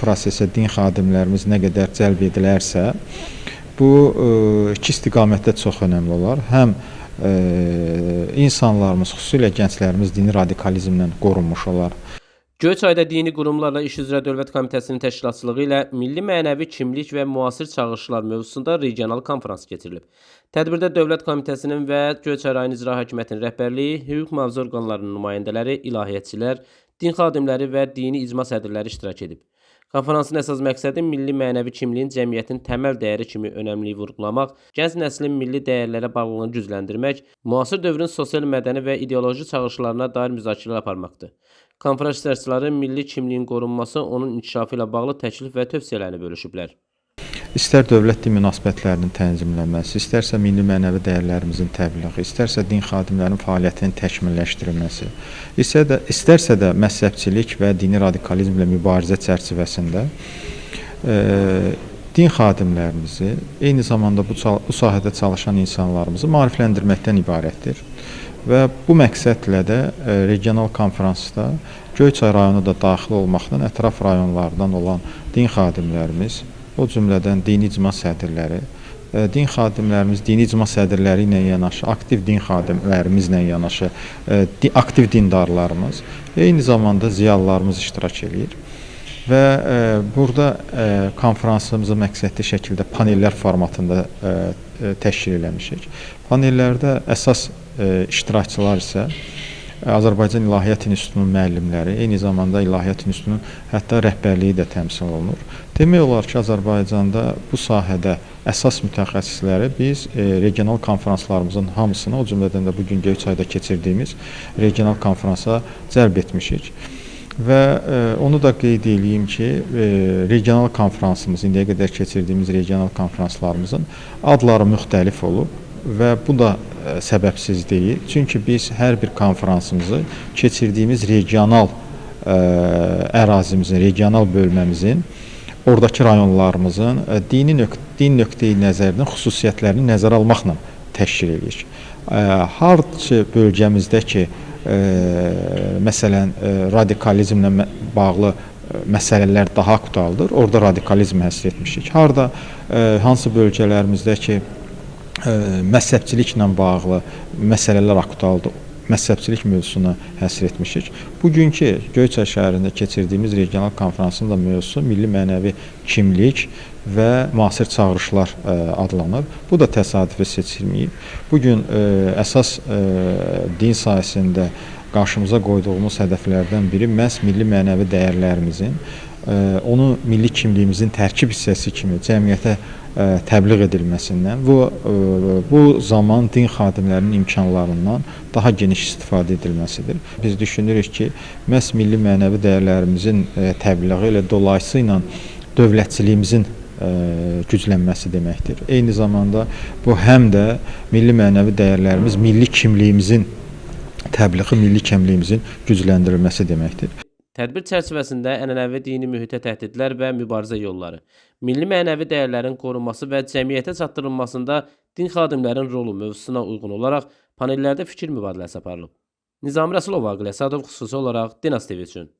prosesə din xadimlərimiz nə qədər cəlb edilərsə, bu iki istiqamətdə çox önəmli olar. Həm insanlarımız, xüsusilə gənclərimiz dini radikalizmdən qorunmuş olar. Göyçayda Dini Qurumlarla İş üzrə Dövlət Komitəsinin təşkilatçılığı ilə milli mənəvi kimlik və müasir çağırışlar mövzusunda regional konfrans keçirilib. Tədbirdə Dövlət Komitəsinin və Göyçay rayon İcra Hakimiyyətinin rəhbərliyi, hüquq mühafizə orqanlarının nümayəndələri, ilahiyyatçılar, din xadimləri və dini icma sədrləri iştirak edib. Konfransın əsas məqsədi milli mənəvi kimliyin cəmiyyətin təməl dəyəri kimi önəmliliyi vurğulamaq, gənc nəslin milli dəyərlərə bağlılığını gücləndirmək, müasir dövrün sosial, mədəni və ideoloji çağırışlarına dair müzakirələr aparmaqdır. Konfrans iştirakçıları milli kimliyin qorunması, onun inkişafı ilə bağlı təklif və tövsiyələrini bölüşüblər. İstər dövlət din münasibətlərinin tənzimlənməsi, istərsə milli mənəvi dəyərlərimizin təbliği, istərsə din xadimlərinin fəaliyyətinin təkmilləşdirilməsi, istərsə də məzhəbçilik və dini radikalizmlə mübarizə çərçivəsində din xadimlərimizi, eyni zamanda bu sahədə çalışan insanlarımızı maarifləndirməkdən ibarətdir. Və bu məqsədlə də regional konfransda Göyçay rayonu da daxil olmaqla ətraf rayonlardan olan din xadimlərimiz, o cümlədən dini icma sədrləri, din xadimlərimiz, dini icma sədrləri ilə yanaşı, aktiv din xadimlərimizlə yanaşı, aktiv dindarlarımız, eyni zamanda ziyalılarımız iştirak eləyir. Və burada konfransımızı məqsədli şəkildə panellər formatında təşkil eləmişik. Panellərdə əsas iştirakçılar isə Azərbaycan İlahiyyat İnstitutunun müəllimləri, eyni zamanda İlahiyyat İnstitutunun hətta rəhbərliyi də təmsil olunur. Demək olar ki, Azərbaycanda bu sahədə əsas mütəxəssisləri biz regional konfranslarımızın hamısını, o cümlədən də bugün Göyçayda keçirdiyimiz regional konfransa cəlb etmişik. Və onu da qeyd eləyim ki, regional konfransımız, indiyə qədər keçirdiyimiz regional konfranslarımızın adları müxtəlif olub və bu da səbəbsiz deyil. Çünki biz hər bir konfransımızı keçirdiyimiz regional ərazimizin, regional bölməmizin, oradakı rayonlarımızın din nöqteyi nəzərinin xüsusiyyətlərini nəzərə almaqla təşkil edirik. Harcı bölgəmizdə ki, məsələn, radikalizmlə bağlı məsələlər daha aktualdır, orada radikalizm həsr etmişik. Harda, hansı bölgələrimizdə ki, məzhəbçiliklə bağlı məsələlər aktualdır, məzhəbçilik mövzusuna həsr etmişik. Bugünkü Göyçay şəhərində keçirdiyimiz regional konfransın da mövzusu milli mənəvi kimlik və müasir çağırışlar adlanır. Bu da təsadüfi seçilməyib. Bugün əsas din sahəsində qarşımıza qoyduğumuz hədəflərdən biri məhz milli mənəvi dəyərlərimizin, onu milli kimliyimizin tərkib hissəsi kimi cəmiyyətə təbliğ edilməsindən bu zaman din xadimlərinin imkanlarından daha geniş istifadə edilməsidir. Biz düşünürük ki, məhz milli mənəvi dəyərlərimizin təbliği ilə dolayısı ilə dövlətçiliyimizin güclənməsi deməkdir. Eyni zamanda bu həm də milli mənəvi dəyərlərimiz, milli kimliyimizin təbliği, milli kimliyimizin gücləndirilməsi deməkdir. Tədbir çərçivəsində ənənəvi dini mühitə təhdidlər və mübarizə yolları, milli mənəvi dəyərlərin qorunması və cəmiyyətə çatdırılmasında din xadimlərinin rolu mövzusuna uyğun olaraq panellərdə fikir mübadiləsi aparılıb. Nizami Rəsulov, Aqil Əsədov, xüsusi olaraq Dinaz TV üçün.